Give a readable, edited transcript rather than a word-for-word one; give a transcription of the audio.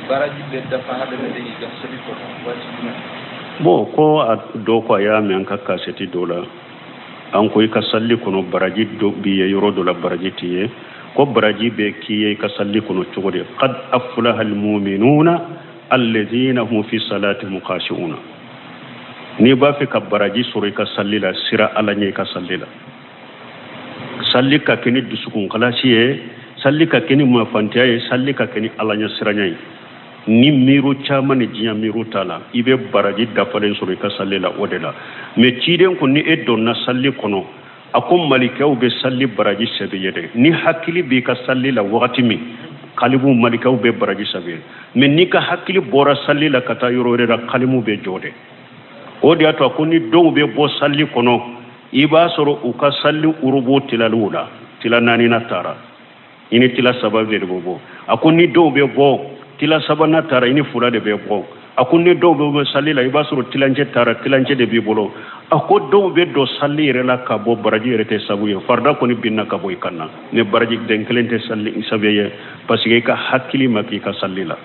Baraji bɛ dafa hadamaden i ka seli kɔnɔ waati jumɛn? Bon, ko a dɔ ko a y'a mɛn an ka kasɛti dɔ la, an ko i ka sali kɔnɔ baraji dɔ b'i ye, yɔrɔ dɔ la baraji t'i ye. Ko baraji bɛ k'i ye i ka sali kɔnɔ cogo di? Qad aflaha almuminuna alladhina hum fi salatihim khashi'una. N'i b'a fɛ ka baraji sɔrɔ i ka sali la, siran Ala ɲɛ i ka sali la. Sali ka kɛ ni dusukun kalasi ye, sali ka kɛ ni mafantiya ye, sali ka kɛ ni Ala ɲɛ siranya ye, ni miiru caman ni diɲɛ miiru t'a la, i bɛ baraji dafalen sɔrɔ i ka sali la. O de la mɛ ciden ko ni e donna sali kɔnɔ, a ko malikɛw bɛ sali baraji sɛbɛn ye dɛ. Ni hakili b'i ka sali la wagati min, kalimu malikɛw bɛ baraji sɛbɛn ye. Mɛ n'i ka hakili bɔra sali la ka taa yɔrɔ wɛrɛ la, kalimu bɛ jɔ dɛ. O de y'a to a ko ni dɔw bɛ bɔ sali kɔnɔ, i b'a sɔrɔ u ka sali urubu tilaliw la, tila naaninan taara, i ni tila saba de bɛ bɔ. A ko ni dɔw bɛ bɔ, tila sabanan taara, i ni fila de bɛ bɔ. A ko ni dɔw bɛ bɔ sali la, i b'a sɔrɔ tilancɛ taara, tilancɛ de b'i bolo. A ko dɔw bɛ don sali yɛrɛ la ka bɔ, baraji yɛrɛ tɛ sabu ye, farida kɔni binna ka bɔ i kan na, ni baraji den kelen tɛ sali sabu ye, parce que i ka hakili ma k'i ka sali la.